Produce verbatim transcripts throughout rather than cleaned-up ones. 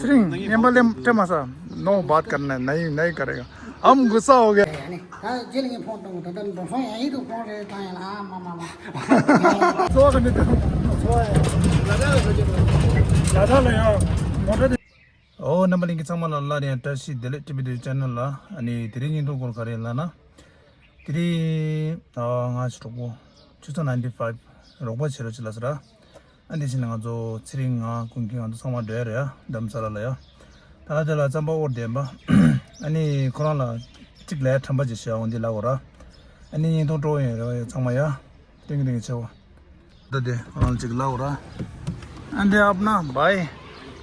ཚེ་རིང་རྔན་པ་ལེན་སྤྲད་མ་ས། ནོ་བཱད་ཀར་ན་ནའི་ནའི་ཀ་རེ་ག་ཨམ་གུ་ས་ཨོ་གེ། ཨ་ནི་ད་རྗེས་ལ་ངས་ཕོན་གཏོང་ད་ལྟ་འགྲོ་སོང་ཡང་ཡིད་དུ་ཕོན་རེ་བཏང་ཡང་ཨ་མ་མ་མ། ཚོ་ག་ནི་ཚོ་ཡ་ཡ་ད་ལ་ཡང་མོ་ཊ་དེ། ཨོ་རྣམ་པ་ལྷན་རྒྱས་ཚང་མ་ལ་སླར་ཡང་བཀྲ་ཤིས་བདེ་ལེགས། ཊི་བི་དུ་ཅེ་ནལ་ལ། ཨ་ནི་དེ་རིང་བརྙན་ཐུང་སྐོར་ག་རེ་ལབ་ན། དེ་རིང་ཨ་ང་ཞིག་གྲོགས་པོ་ཆུ་ཚོད་ནའིན་ཊི་ཕའིབ་རོགས་པ་བྱེད་རོགས་བྱེད་ལ་ཟེར་ར། ཨ་འདི་བཞིན་ང་ཚོ་ཚེ་རིང་ང་ཀུན་མཁྱེན་ང་ཚོ་ཚང་མ་འགྲོ་ཡ་རེད་ཡ། རྡ་རམ་ས་ལ་ལ་ཡ། ད་ལ་དེ་ལ་རྩམ་པ་དབོར་བསྡད་པ། ཨ་ནི་ཁོ་རང་ལ་གཅིག་ལས་ཁྲམ་པ་ཅིག་བྱས་འོང་འདི་ལ་འོ་ར། ཨ་ནི་བརྙན་ཐུང་སྤྲོ་ཡོང་རེད་ཡ་ཚང་མ་ཡ། ཏིང་ཏིང་ཆེ་བ། ད་དེ་ཁོ་རང་གཅིག་ལ་འོ་ར། ཨ་འདི་ཨབ་ན་བའི།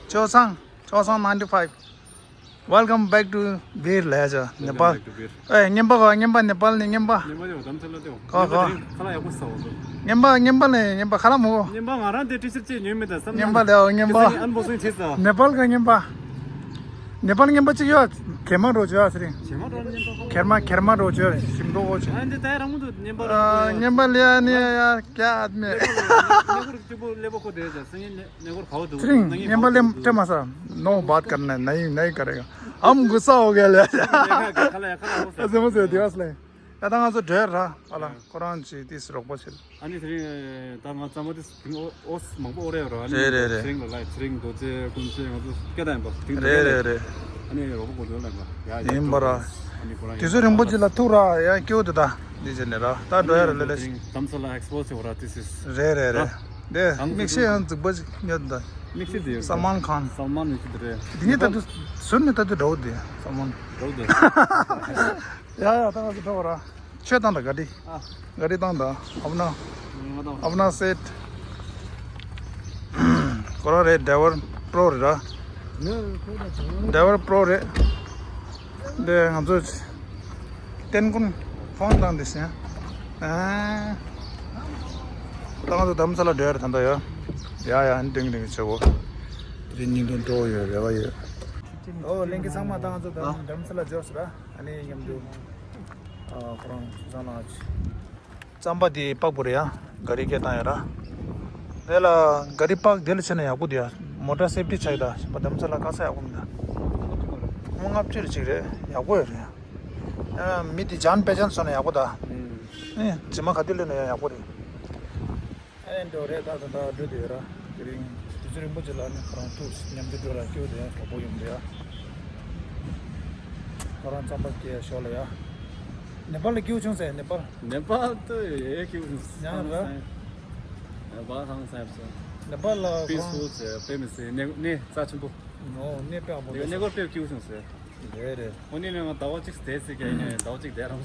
ཅོ་སང་ཅོ་སང་ནའིན་ཊི་ཕའིབ། Welcome back to Beer ལ་ཡ་ཅོ་ནེ་པཱལ། Welcome back to Beer. ཨེ་རྔན་པ་ག་རྔན་པ་ནེ་པཱལ་ནས་རྔན་པ། རྔན་པ་དེ་འོ་དམ་ཚ་ལ་དེ་འོ། ག་ག་རྔན་པ་དེ་རིང་ཁ་ལག་ཡག་པོ་ཟ་འོ་ཚོ། རྔན་པ་རྔན་པ་ལས་རྔན་པ་ཁ་ལག་མོ་གོ། རྔན་པ་ང་རང་དེ་ཊི་ཤར་ཅིག་ཉོས་མེད་ད་བསམ་ན། རྔན་པ་ལས་འོ་རྔན་པ། ཁྱེད་ཚོ་ཨན་བོ་སིང་བྱེད་ས། ནེ་པཱལ་ག་རྔན་པ། ནེ་པཱལ་རྔན་པ་གཅིག་ཡོད། གེར་མ་རོ་ཅོ་ཡ་ཟེར་རིང་། གེར་མ་རོ་རྔན་པ་གོ། གེར་མ་གེར་མ་རོ་ཅོ་ཡ་ཞིམ་མདོག་གོ་ཅོ། ཨ་འདི་ད་ཡ་རང་མོ་དུ་རྔན་པ་རོ། རྔན་པ་ལས་ཨ་ནི་ཡ་ཡ་ཀྱ་ཨ་མེ། ནེ་གོར་ཏི་པོ་ལེ་པོ་ཁོ་དེ་ཟ་སང་ཉིན་ནེ་གོར་ཁ་བ་དུ། ཚེ་རིང་རྔན་པ་ལེན་སྤྲད་མ་ས། ནོ་བཱད་ཀར་ན་ནའི་ནའི་ཀ་རེ་ག་ཨམ་གུ་ས་ཨོ་གེ་ལ། ཁ་ལ་ཡ་ཁ་ལ་ཡ་ཨོ་ས། ཨ་ཟེ་མོ་ཟེ་དེ་བས་ལེ། ད་ང་ཚོ་འགྲོ་ཡ་ར་ཨ་ལ་ཁོ་རང་ཅི་ཏིས་རོགས་པ་བྱེད། ཨ་ནི་དེ་རིང་ད་ང་རྩམ་པ་དེ་ཨོ་ཨོ་མང་པོ་ཨོ་རེ་ར། ཨ་ནི་རེད་རེད་རེད། ཚེ་རིང་ལ་ལ་ཚེ་རིང་རྡོ་རྗེ་ཀུན་མཁྱེན་ང་ཚོ་སྐད་བཏང་ཡིན་པ་དེ་རེད་རེད་རེད། ཨ་ནི་རོགས་པ་གོ་དོན་ལ་ཡིན་པ་ཡ་ཡིན་པ་ར། ཨ་ནི་ཁོ་རང་དུས་ཚོད་རིང་པོ་ཅིག་ལ་ཐུག་ར་ཡ་སྐྱོ་དུ་ད་འདི་བྱས་ནས་ར་ད་འགྲོ་ཡ་ར་ལེ་ལེ་ཞིག་དམ་ས་ལ་ཨེགས་པོ་ཟེར་བ་ར་དེ་སིས། རེད་རེད་རེད། དེ་དམ་ས་མིག་ཤེལ་ཡང་རྫིག་པ་ཞིག་ཉོ་དུ་ད། མིག་ཤེལ་དེ་ཡོད། སལ་མཱན་ཁཱན། སལ་མཱན་མིག་ཤེལ་དེ་རེད། འདི་ནི་ད་དུ་ཟུར་ནས་ད་དུ་འདྲ་བོ་དེ་སལ་མཱན། འདྲ་བོ་དེ། ཡ་ཡ་ད་ང་ཚོ་འགྲོ་བ་ར། ཆོས་བཏང་དང་ག་དྲི། ཨ། ག་དྲི་བཏང་དང་ཨབ་ན། ང་དང་། ཨབ་ན་སེད། ཁོ་རང་རེད་ཌ་རའི་ཝར་པྲོ་རེད་ར། ཌ་རའི་ཝར་པྲོ་རེད། འདི་ང་ཚོ་ཏན་ཀུན་ཕོན་བཏང་དེ་ཤེ། ཨ། ད་ང་ཚོ་དྷ་རམ་ས་ལ་འགྲོ་ཡ་རེད་ད་ལྟ་ཡ། ཡ་ཡ་ཨ་ནི་ཏིང་ཏིང་བྱེད་གོ། དེ་རིང་བརྙན་ཐུང་སྤྲོ་ཡོད་རེ་བ་ཡོད། ཨོ་ལྷན་རྒྱས་ཚང་མ་ད་ང་ཚོ་ད་ཨ། དྷ་རམ་ས་ལ་འབྱོར་སོང་ར། ཨ་ནི་མཉམ་དུ་ཨ་ཁོ་རང་ཚོ་ཚང་ལ་ཨ་ཅི། རྩམ་པ་དེ་པགས་པོ་རེད་ཡ། ག་རི་སྐད་བཏང་ཡ་ར། དེ་ལ་ག་རི་པག་དེ་ལ་བྱས་ན་ཡག་པོ་འདུག་ཡ། མོ་ཊ་སེབ་ཊི་ཆགས་ཡ་ད་ཞིམ་པ་དྷ་རམ་ས་ལ་དཀའ་ས་ཡག་པོ་མི་འདུག་ཨོ་ལྔ་བཅུ་རེ་གཅིག་རེད་ཡག་པོ་ཡོད་རེད་ཡ། མི་དེ་ཇན་པེ་ཇན་སོང་ན་ཡག་པོ་ད། ཨེ་རྗེས་མ་ག་དུས་སླེབས་ན་ཡང་ཡག་པོ་རེད། ཨེ་འགྲོ་རེད་ད་ད་ད་འགྲོ་དུས་ར། དེ་རིང་དུས་ཚོད་རིང་པོ་ཅིག་ལ་ནི་ཁོ་རང་ཐུག་མཉམ་དུ་འགྲོ་ར་སྐྱོ་དེ་ཡང་གྲོགས་པོ་ཡོང་དུས་ཡ། ཁོ་རང་རྩམ་པ་སྐྱེལ་ཡ་ཞོར་ལ་ཡ། ནེ་པཱལ་ལ་སྐྱིད་པོ་བྱུང་ཟེར་ནེ་པཱལ། ནེ་པཱལ་དུ་ཡེ་སྐྱིད་པོ་བྱུང་ཟེར། ཡང་ར། ནེ་པཱལ་ཧང་སངས་སོང་། ནེ་པཱལ་ལ་པི་སི་ཕུལ་ཟེར་ཕེ་མི་སི་གནས་གནས་རྩ་ཆེན་པོ། ཨོ་གནས་དཔེ་ཡག་པོ་འདུག་གནས་སྐོར་དཔེ་སྐྱིད་པོ་བྱུང་ཟེར། རེད་རེད། ཨོ་ནི་ནི་ང་ཟླ་བ་གཅིག་བསྡད་ཟེར་གྱི་ཡིན་ནའི་ཟླ་བ་གཅིག་བསྡད་རམ།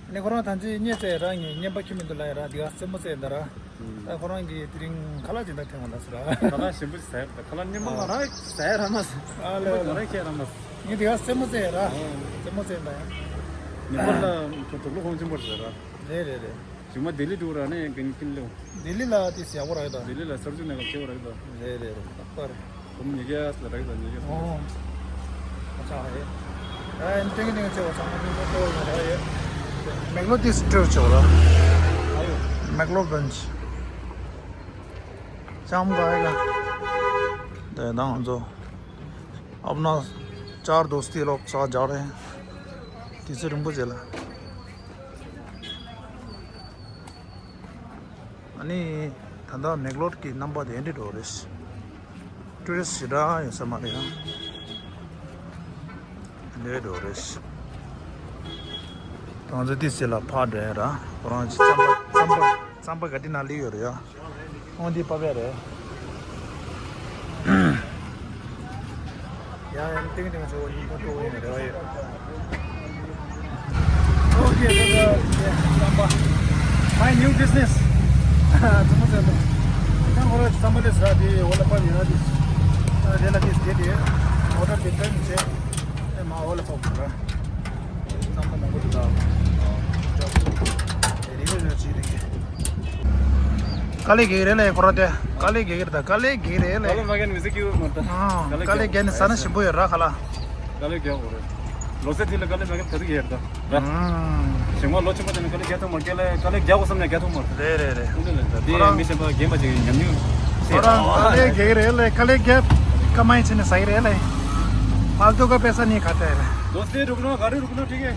ནི་ཁོ་རང་ཐང་ཅིག་རྙེད་ཚེ་རང་ངས་རྔན་པ་ཁྱི་མི་འདུག་ལ་ཡ་ར་འདི་ག་རྩེད་མོ་རྩེ་འདི་ར། ད་ཁོ་རང་གིས་དེ་རིང་ཁ་ལག་ཅིག་འདྲ་འཐེན་པ་འདྲ་ཟེར་ར། ཁ་ལག་ཞིམ་པོ་ཞིག་ཟ་ཡ་རེད། ཁ་ལག་རྔན་པ་ང་རང་ཟ་ཡ་ར་མ་ཟེར། ཨ་ལེ་ཨ་ལེ། ང་རང་ཁྱེད་ར་མ་ཟེར། ངས་འདི་ག་རྩེད་མོ་རྩེ་ཡ་ར། རྩེད་མོ་རྩེ་འདྲ་ཡ། ཉི་མ་ལ་དུག་ལོག་ཧོང་ཆེན་པོ་རེད་ཟེར་ར། རེད་རེད་རེད། ཇུ་མ་ལྡི་ལི་འགྲོ་ར་ནས་གན་ཀིན་ལེའོ། ལྡི་ལི་ལ་དེ་ཡག་པོ་རག་ཡོད་ད། ལྡི་ལི་ལ་སར་ཇུ་ནེ་གལ་ཆེ་བོ་རག་ཡོད་ད། རེད་རེད་རེད་ལགས་པར། ཁོམ་ཉི་གེ་ཨ་ལ་རག་ཡོད་ད་ཉི་གེ་ཨ། ཨོ། ཨ་ཅག་ཧེ། ཨ་ཨན་ཏེང་ཏེང་ཆེ་བ་ཚང་མ་མི་མཐོ་བོ་ཡོད་རག་ཡོད། མེག་ལོ་དེ་སི་ཊིལ་ཆེ་བ་ར། ཨ་ཡོ། མེག་ལོ་གན་ཇི། ཅམ་ག་ཧེ་ག། དེ་དང་ང་ཚོ། अपना चार दोस्ती लोग साथ जा रहे हैं। དུས་ཚོད་རིང་པོ་བྱས་ལ། ཨ་ནི་ད་ལྟ་མེག་ལོར་གྱི་རྣམ་པ་དེ་འདྲ་འགྲོ་རེད། ཊུ་རི་སི་ཊི་ཞེ་དྲག་ཡོད་ས་མ་རེད་ཡ། འདི་འདྲ་འགྲོ་རེད། ང་ཚོ་ཏི་སི་ལ་ཕར་འགྲོ་ཡ་ར། ཁོ་རང་ཅི་རྩམ་པ་རྩམ་པ་རྩམ་པ་ག་དེ་ན་ལི་ཡོད་རེད་ཡ། ཁོང་འདི་པ་བས་རེད། ཡང་ཡང་ཏིང་ཏིང་ཚོ་ཡིན་པ་ཏོ་ཡིན་རེ་བ་ཡོད། ཨོ་ཁེ། ད་ད་རྩམ་པ། My new business. ཚོ་མོ་ཚོ་ད་ཁོ་ར་རྩམ་པ་ལས་ཟ་དེ་འོ་ལ་པ་ཡིན་ན་དེ་དེ་ལ་དེ་དེ་དེ་མོ་ཊར་དེ་ཏན་ཆེ་ཨེ་མ་འོ་ལ་པ་བུ་ར། རྩམ་པ་མང་པོ་འདུག་ད། དེ་རིག་པ་ཡོད་ཅི་རིག་གི། དཀའ་ལས་རྒྱག་གི་རེད་ལས་ཁོ་ར་དེ། དཀའ་ལས་རྒྱག་གི་རེད་ད། དཀའ་ལས་རྒྱག་གི་རེད་ལས། དཀའ་ལས་མ་རྒྱག་ནས་མི་ཚེ་སྐྱིད་པོ་མ་རེད་ད། ཨང་། དཀའ་ལས་རྒྱག་ནས་ཟ་ན་ཞིམ་པོ་ཡོད་ར་ཁ་ལག། དཀའ་ལས་རྒྱག་དགོས་རེད། ལོ་ཚད་དེ་ལ་དཀའ་ལས་མ་རྒྱག་ད་དུ་ཡོད་རེད་ད། ར། ཨང་། ཞིང་པ་ལོ་ཆེན་པོ་དེ་ནས་དཀའ་ལས་རྒྱག་ཐུབ་མ་རེད། དཀའ་ལས་དཀའ་ལས་རྒྱག་དགོས་བསམ་ནས་རྒྱག་ཐུབ་མ་རེད། རེད་རེད་རེད། དེ་ལས་ད་དེ་ཁོ་རང་མི་གཞན་པ་རྒན་པ་ཅིག་ཉམས་མྱོང་ཤེས། ཁོ་རང་དཀའ་ལས་རྒྱག་གི་རེད་ལས་དཀའ་ལས་རྒྱབ། कमाई छैन सही रह्यो है। फाल्तुको पैसा नहीं खाता है। दोस्ती रुक्नु, गाडी रुक्नु, ठिकै।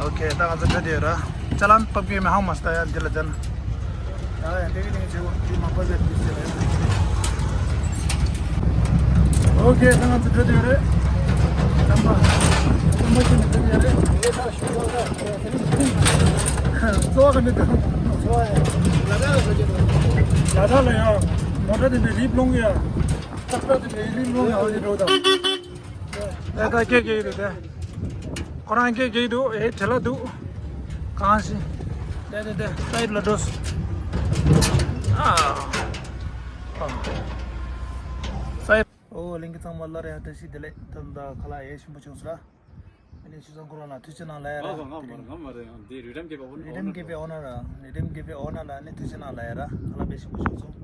ओके, ད་ང་ཚོ་འགྲོ་དེ་ཡོད་ར། चालान पक्की में हम मस्त है दिल जन। ཡ་ཡ་དེ་གི་དེ་གི་ཆེ་བོ་དེ་མ་པ་ཟེར་དེ་ཟེར་ར། ཨོ་ཁེ། ད་ང་ཚོ་འགྲོ་དེ་ཡོད་རེད། ཙམ་པ་ཙམ་པ་ཞིག་ནས་འགྲོ་དེ་ཡོད་རེད། གཙོ་བོ་ག་ནས་འགྲོ། གཙོ་བོ་ཡ་ཡ་ད་ལ་ཡ་མོ་ཊ་དེ་འདྲ་རིབ་ལོང་གི་ཡ། ཏག་ཏག་དེ་འདྲ་རིབ་ལོང་གི་ཡ་འོ་དེ་འགྲོ་དང་། ཨེ་ད་སྐད་སྐད་ཡིན་འདུག་དེ། ཁོ་རང་སྐད་སྐད་འདུག་ཨེ་བྲེལ་ལ་འདུག་གང་ཞིག་དེ་དེ་དེ་སའིཌ་ལ་འགྲོ། ཨ། ཨ། སའིཌ། ཨོ་ལིང་གི་ཚང་མ་ལ་རེ་ཧ་བཀྲ་ཤིས་བདེ་ལེགས། ད་ད་ཁ་ལག་ཡས་ཞིམ་པོ་བྱུང་སོང་ར། ཨ་ནི་ཆུ་ཚང་ཁོ་རང་ལ་ཐུགས་རྗེ་གནང་ལ་ཡ་ར། ང་ང་མ་རེད་ང་མ་རེད། ང་འདི་རི་ཌམ་སྐྱེས་པའི་ཨོ་ནར། རི་ཌམ་སྐྱེས་པའི་ཨོ་ནར་ར། རི་ཌམ་སྐྱེས་པའི་ཨོ་ནར་ལ་ཨ་ནི་ཐུགས་རྗེ་གནང་ལ་ཡ་ར། ཁ་ལག་དཔེ་ཞིམ་པོ་བྱུང་སོང་།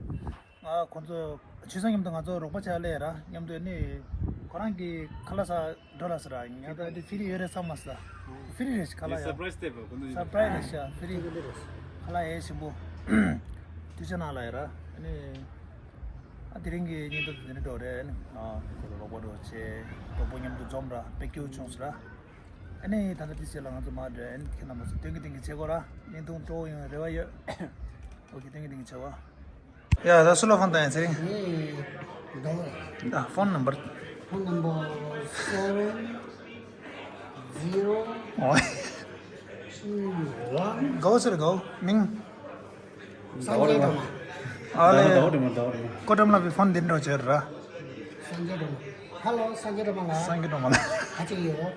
ང་ཁོང་ཚོ་ཆུ་ཚང་མཉམ་དུ་ང་ཚོ་རོགས་པ་བྱས་ལས་ར་མཉམ་དུ་ནི་ཁོ་རང་གི་ཁ་ལག་ཟ་འགྲོ་ལ་ཟེར་ར། ང་ཚོ་འདི་ཕི་རི་ཡོད་རེད་བསམ་མ་ཟ། ཕི་རི་རེད་ཁ་ལག་ཡ། སར་པ་རའི་སི་སྟེར་བ་ཁོང་ཚོ་སར་པ་རའི་སི་རེད་ཤག་ཕི་རི་ཁ་ལག་ཡས་ཞིམ་པོ། ཐུགས་རྗེ་གནང་ལ་ཡ་ར། ཨ་ནི་ཨ་དེ་རིང་གི་བརྙན་ཐུང་དེ་འདྲ་འགྲོ་རེད། ཨ་ནི་ཁོ་ཚོ་རོགས་པ་འགྲོ་བྱས་རོགས་པ་མཉམ་དུ་འཛོམས་ར་དཔེ་སྐྱིད་པོ་བྱུང་སོང་ར། ཨ་ནི་ད་ལྟ་དེ་ཚེ་ལ་ང་ཚོ་མར་འགྲོ། ཨ་ནི་ཁྱེད་རྣམ་པ་ཚོ་སྟོན་གི་སྟོན་གི་བྱེད་དགོས་ར། བརྙན་ཐུང་སྤྲོ་བོ་ཡོང་རེ་བ་ཡོད། ཨོ་ཁེ། སྟོན་གི་སྟོན་གི་བྱེད་དགོས། ཡ་ད་སུ་ལ་ཕོན་བཏང་ཡིན་ཟེར་རིང་། ད་ཕོན་ནམ་བར། ཕོན་ནམ་བར་seven zero ཨོ། one། གའོ་ཟེར་གའོ་མིང་། སངས་རྒྱས་སྒྲོལ་མ། ཨ་ལེ། ཀོ་ཀྲམ་ལ་བི་ཕོན་འདི་འགྲོ་བྱེད་ར། སངས་རྒྱས་སྒྲོལ་མ། ཧ་ལོ་སངས་རྒྱས་སྒྲོལ་མ་ལགས། སངས་རྒྱས་སྒྲོལ་མ་ལགས། ག་ཅིག་ཡོད།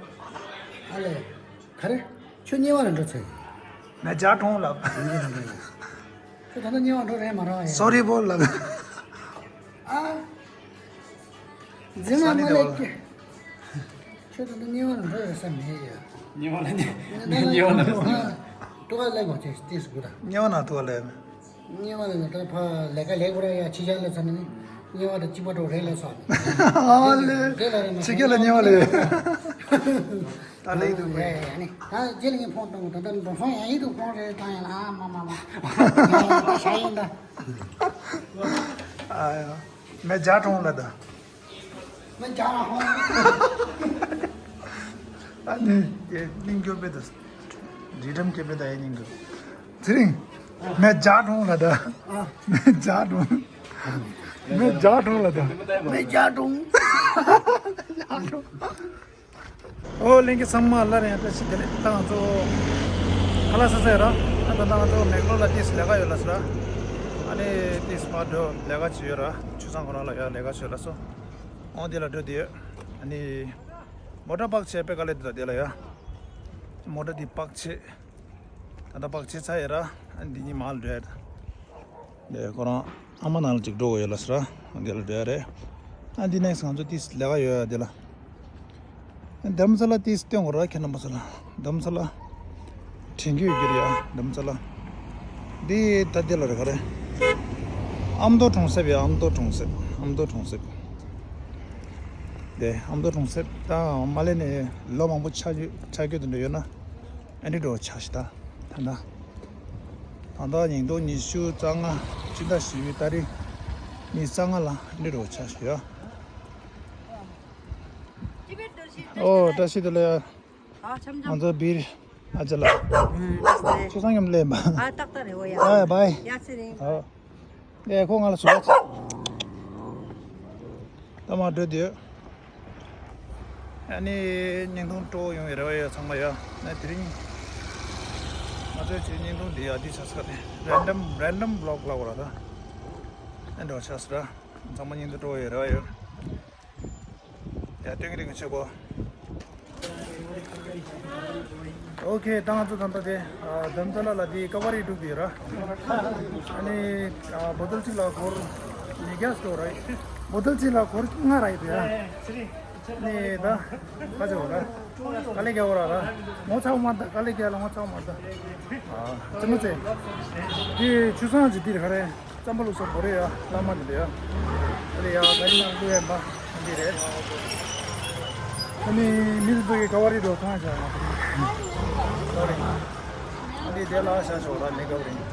ཨ་ལེ། ག་རེ། ཁྱོད་དམྱལ་བ་ལ་འགྲོ་ཚེ། ང་ཇག་གྲོང་ལ། དམྱལ་བ་འགྲོ་ཡ། ཁྱོད་ད་ལྟ་དམྱལ་བ་འགྲོ་རེད་མ་རེད་ཡ། སོ་རི་བོ་ལགས། ཨ། འཛིན་མ་མ་ལས་ཀྱི། ཁྱོད་ད་ལྟ་དམྱལ་བ་ལ་འགྲོ་ཡ་ས་མེད་ཡ། དམྱལ་བ་ལ་དམྱལ་བ་ལ་འགྲོ། ཏུ་ག་ལེ་མ་ཅེས་ཏིས་གུ་ད། དམྱལ་བ་ན་ཏུ་ག་ལེ། དམྱལ་བ་ལ་ད་ཕ་ལས་ཀ་ལས་གུ་ར་ཡ་ཕྱི་རྒྱལ་ལ་ཚ་ནི། དམྱལ་བ་ད་ཅི་མ་འགྲོ་རེད་ལ་ས་ནི། ཨ་ལེ། དེ་ལ་རེད་མ་ཕྱི་རྒྱལ་ལ་དམྱལ་བ་ལ་ཡ། ད་ལེགས་འདུག་གས། ཨ་ནི་ད་རྗེས་ལ་ངས་ཕོན་བཏང་ད་ལྟ་འགྲོ་སོང་ཡ་ཡིད་དུ་ཕོན་རེ་བཏང་ཡ་ལ་ཨ་མ་མ་མ། ད་ཤ་ཡིན་ད། ཨ་ཡ། མེ་ཇག་གྲོང་ལ་ད། མེ་ཇག་ལ་ཧོང་། ཨ་ནི་ཡེ་སྙིང་སྐྱོ་པེ་ད། རི་ཌམ་སྐྱེ་པེ་ད་ཡེ་སྙིང་སྐྱོ། ཚེ་རིང་། མེ་ཇག་གྲོང་ལ་ད། མེ་ཇག་གྲོང་། མེ་ཇག་གྲོང་ལ་ད། མེ་ཇག་གྲོང་། ཇག་གྲོང་། ཨོ་ལྷན་རྒྱས་ཚང་མ་ལ་རེ་བཀྲ་ཤིས་བདེ་ལེགས། ད་ང་ཚོ་ཁ་ལག་ཟ་ས་ཡོད་ར། ད་ད་ང་ཚོ་མེག་ལོར་ལ་ཏིས་ལས་ཀ་ཡོད་ལ་ཟེར་ར། ཨ་ནི་ཏིས་མ་འགྲོ་ལས་ཀ་བྱེད་ཡོད་ར། ཆུ་ཚང་ཁོ་རང་ལ་ཡ་ལས་ཀ་བྱེད་ལ་སོ། ཨོ་དེ་ལ་འགྲོ་དེ་ཡོད། ཨ་ནི་མོ་ཊ་པག་ཆེ་པེ་ཀ་ལེ་དེ་ལ་དེ་ལ་ཡ། མོ་ཊ་དེ་པག་ཆེ། ད་ལྟ་པག་ཆེ་ཚ་ཡོད་ར། ཨ་ནི་འདི་གཉིས་མ་ལ་འགྲོ་ཡ། དེ་ཁོ་རང་ཨ་མ་ནང་ལ་ཅིག་འགྲོ་དགོས་ཡོད་ལ་ཟེར་ར། འདི་ལ་འགྲོ་ཡ་རེད། ཨ་འདི་ནེག་སི་ང་ཚོ་ཏིས་ལས་ཀ་ཡོད་ཡ་འདི་ལ། རྡ་རམ་ས་ལ་ཏིས་སྟོན་དགོས་ར་ཁྱེད་རྣམ་པ་ཚོ་ལ། རྡ་རམ་ས་ལ། དྲན་གྱི་ཡོད་ཀྱི་རེད་ཡ་རྡ་རམ་ས་ལ། འདི་ད་འདི་ལ་རེད་ག་རེ། ཨ་མདོ་གྲོང་གསེབ་ཡ་ཨ་མདོ་གྲོང་གསེབ་ཨ་མདོ་གྲོང་གསེབ། དེ་ཨ་མདོ་གྲོང་གསེབ་ད་མ་ལེ་ནས་ལོ་མང་པོ་ཆགས་རྒྱུ་ཆགས་རྒྱུ་དེ་འདྲ་ཡོད་ན། ཨ་ནི་འགྲོ་ཆ་ཤི་ད། ད་ད། ད་ད་ཉིས་སྟོང་ཉི་ཤུ་རྩ་ལྔ་སྤྱི་ཟླ་བཞི་པའི་ཏ་རིག་ཉི་ཤུ་རྩ་ལྔ་ལ་ཨ་ནི་འགྲོ་ཆ་ཤི་ཡ། ཨོ་བཀྲ་ཤིས་བདེ་ལེགས། ང་ཚོ་བིར་ཨ་ཅག་ལ། ཆུ་ཚང་མཉམ་ལས་མ། ཨ་ཏག་ཏག་རེད་བ་ཡ། ཨ་བའི། ཡ་ཚེ་རིང་། ཨོ། ཨེ་ཁོ་ང་ལ་སོ། ད་མ་འགྲོ་དུས། ཨ་ནི་བརྙན་ཐུང་སྤྲོ་ཡོང་བའི་རེ་བ་ཡོད་ཚང་མ་ཡོད། ཨ་དེ་རིང་ང་ཚོའི་ཆེད་བརྙན་ཐུང་འདི་ཡག་འདི་ཆགས་ས་ནས་རན་ཌམ་རན་ཌམ་བི་ལོག་ལབ་དགོས་ར་ད། ཨ་འགྲོ་ཆགས་ས་ར། ཚང་མ་བརྙན་ཐུང་སྤྲོ་བའི་རེ་བ་ཡོད། ཡ་སྟོན་གི་རིང་ཆེ་གོ། ཨོ་ཁེ། ད་ང་ཚོ་ད་ལྟ་དེ་རྡ་རམ་ས་ལ་ལ་དེ་ཀ་བ་རི་འགྲུག་དེ་ར། ཨ་ནི་བོ་ཏལ་གཅིག་ལ་སྒོར་ཉིས་བརྒྱ་སྟོར་ར། བོ་ཏལ་གཅིག་ལ་སྒོར་ལྔ་ར་ཡོད་དེ་ར། ནི་ད་ཁ་ཆེ་བ་ར། དཀའ་ལས་རྒྱག་བ་ར་ར། ངོ་ཚ་བ་མ་ད་དཀའ་ལས་རྒྱག་ལ་ངོ་ཚ་བ་མ་ད། ཨ་ཙི་མོ་ཙེ། དེ་ཆུ་སྲང་ཅིག་དེ་རེད་ག་རེ། རྩམ་པ་བླུགས་ས་སྒོ་རེད་ཡ། བླ་མ་འདི་འདྲ་ཡ། ཨ་རེ་ཡ་ག་རེ་ནང་བླུགས་ཡ་འབའ་འདི་རེད། ཨ་ནི་མི་ཚོ་གི་ཀ་བ་རི་འགྲོ་ཐང་བྱ་ང་ཀ་བ་རི། ཨ་ནི་དེ་ལ་བྱ་ཞོག་ར་ནི་ཀ་བ་རི།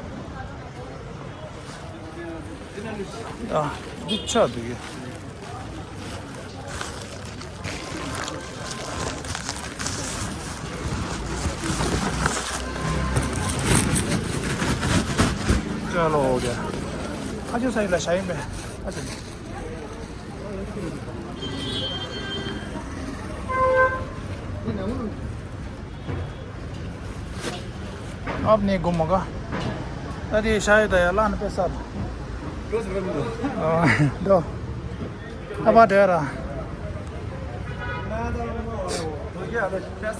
ཨ་འདི་ཆ་འདུག་ཡ། ཁ་ཆུ་ས་ཡི་ལ་ཤ་ཡིན་པས། ཁ་ཆུ། ཨབ་ནི་གོ་མོ་ག། ད་དེ་ཤ་ཡི་ད་ཡ་ལ་ནི་པེ་ས། ཨ་དོ། ཨ་བ་དེ་ར།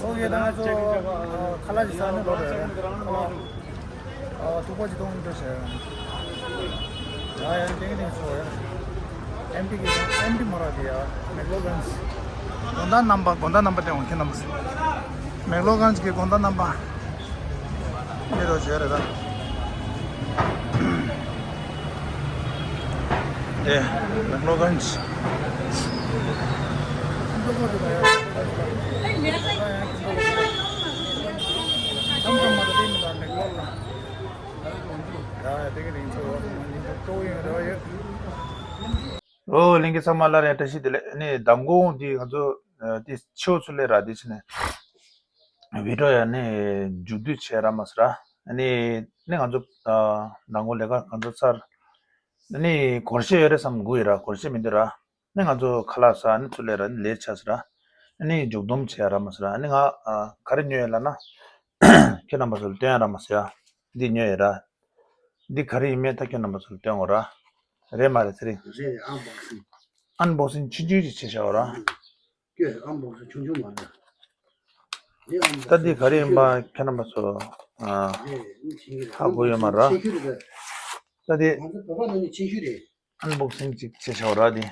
ཨོ་ཡེ་ད་ང་ཚོ་ཁ་ལག་ཅིག་ཟ་ནི་ལོ་དེ། ཨ་ཐུག་པ་ཅིག་གཏོང་འདོད་བྱས། ཡ་ཡ་ཏིང་ཏིང་ཚོ་ཡ། ཨེམ་ཊི་གི་ཨེམ་ཊི་མ་ར་དེ་ཡ། མེག་ལོ་གན་སི། དགོང་དག་རྣམ་པ་དགོང་དག་རྣམ་པ་སྟེང་འོང་ཁྱེད་རྣམ་པ། མེག་ལོ་གན་སི་གི་དགོང་དག་རྣམ་པ། འདི་རུ་བྱས་རེད་ད། དེ་མེག་ལོ་གན་སི། ཨོ་ལྷན་རྒྱས་ཚང་མ་སླར་ཡང་བཀྲ་ཤིས་བདེ་ལེགས། ཨ་ནི་མདང་དགོང་འདི་ང་ཚོ་ཨ་དེ་ཕྱི་པོ་ཚུར་སླེབས་ར། དེ་ཕྱི་ནས་བི་ཌི་ཡོ་ཡ་ནི་མཇུག་བསྡུ་བྱས་ར་མ་ཟེར་ར། ཨ་ནི་ནི་ང་ཚོ་ཨ་མདང་དགོང་ལས་ཀ་གང་ཚོ་ཚར། ཨ་ནི་སྒོར་གཞས་ཡོད་རེད་བསམ་དགོས་ཡོད་ར། སྒོར་གཞས་མི་འདུག་ར། ནི་ང་ཚོ་ཁ་ལག་ཟ་ནི་ཚུར་སླེབས་ར་ནི་ལེཊ་ཆགས་ཟེར་ར། ཨ་ནི་མཇུག་སྡོམ་བྱས་ར་མ་ཟེར་ར། ཨ་ནི་ང་ཨ་ག་རེ་ཉོས་ཡོད་ལབ་ན། ཁྱེད་རྣམ་པ་ཚོ་ལ་སྟོན་ཡ་ར་མ་ཟེར་ཡ། འདི་ཉོས་ཡོད་ར། འདི་ག་རེ་ཡིན་མིན་ད་ཁྱེད་རྣམ་པ་ཚོ་ལ་སྟོན་དགོས་ར། རེད་མ་རེད་ཚེ་རིང་། རེད་རེད། ཨན་བོག་སིང་། ཨན་བོག་སིང་ཆུང་ཆུང་ཅིག་བྱས་བཞག་ར། ཀྱེ་ཨན་བོག་སིང་ཆུང་ཆུང་མ་རེད། འདི་ཨན་བོག་ད་འདི་ག་རེ་ཡིན་པ་ཁྱེད་རྣམ་པ་ཚོ་ཨ་རེད་རེད། ཆེ་ཤོས་རེད། ཧ་གོ་ཡོད་མ་ར། ཆེ་ཤོས་རེད། ད་འདི་ང་ཚོ་བོད་པ་ནང་ནས་ཆེ་ཤོས་རེད། ཨན་བོག་སིང་ཅིག་བྱས་བཞག་ར་འདི།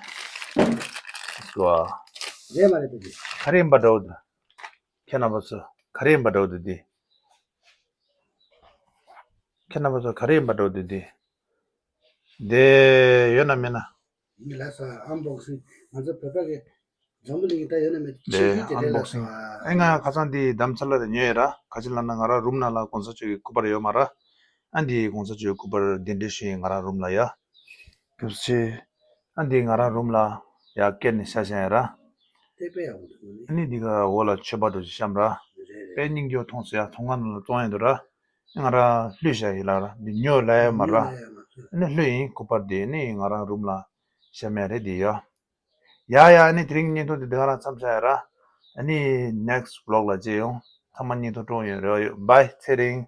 སོ། རེད་མ་རེད་ད་འདི། ག་རེ་ཡིན་པ་འདྲ་བོ་འདུག་ཁྱེད་རྣམ་པ་ཚོ་ག་རེ་ཡིན་པ་འདྲ་བོ་འདུག་འདི། ཁྱེད་རྣམ་པ་ཚོ་ག་རེ་ཡིན་པ་འདྲ་བོ་འདུག་འདི། འདི་ཡོད་ན་མེད་ན། ཡིན་ལ་ས་ཨན་བོག་སིང་ང་ཚོ་བོད་པ་གི་འཛམ་བུ་གླིང་གི་ད་ཡོད་ན་མེད་ཆེ་ཤོས་དེ་རེད་ལ་ས། ཨེ་ང་ཁ་སང་འདི་དམ་ཚ་ལ་རེ་ཉོས་ཡོད་ར། ག་ཅི་ལབ་ན་ང་རང་རུམ་ནང་ལ་གོང་ས་མཆོག་གི་སྐུ་པར་ཡོད་མ་ར། ཨ་འདི་གོང་ས་མཆོག་གི་སྐུ་པར་གདན་འདྲེན་ཞུ་ཡིན་ང་རང་རུམ་ལ་ཡ། སྐྱབས་རྗེ། ཨ་འདི་ང་རང་རུམ་ལ་ཡར་བཀལ་ནས་བཞག་བཞག་ཡ་ར། དེ་དཔེ་ཡག་པོ་འདུག་ཨ་ནི་འདི་ག་འོག་ལ་མཆོད་པ་འདྲ་ཞིག་བཤམས་ར། རེད་རེད། དཔེ་སྙིང་རྗེ་མཐོང་སོང་ཡ། ཐོག་ཁང་ནང་ལ་བཙོང་ཡ་འདུག་ར། ང་རང་ལྷོད་བཞག་ཡིན་ལ་ར། འདི་ཉོ་ལ་ཡ་མ་ར། ཨ་ནི་ལྷོད་ཡིན། སྐུ་པར་འདི་ནི་ང་རང་རུམ་ལ་བཞག་མེད་རེད་འདི་ཡ། ཡ་ཡ། ཨ་ནི་དེ་རིང་བརྙན་ཐུང་འདི་འདི་ག་རང་མཚམས་བཞག་ཡ་ར། ཨ་ནི་ནེག་སི་ཝི་ལོག་ལ་མཇལ་ཡོང་། ཚང་མ་བརྙན་ཐུང་བཀྲ་ཤིས་བདེ་ལེགས། བྷའི་ཚེ་རིང་།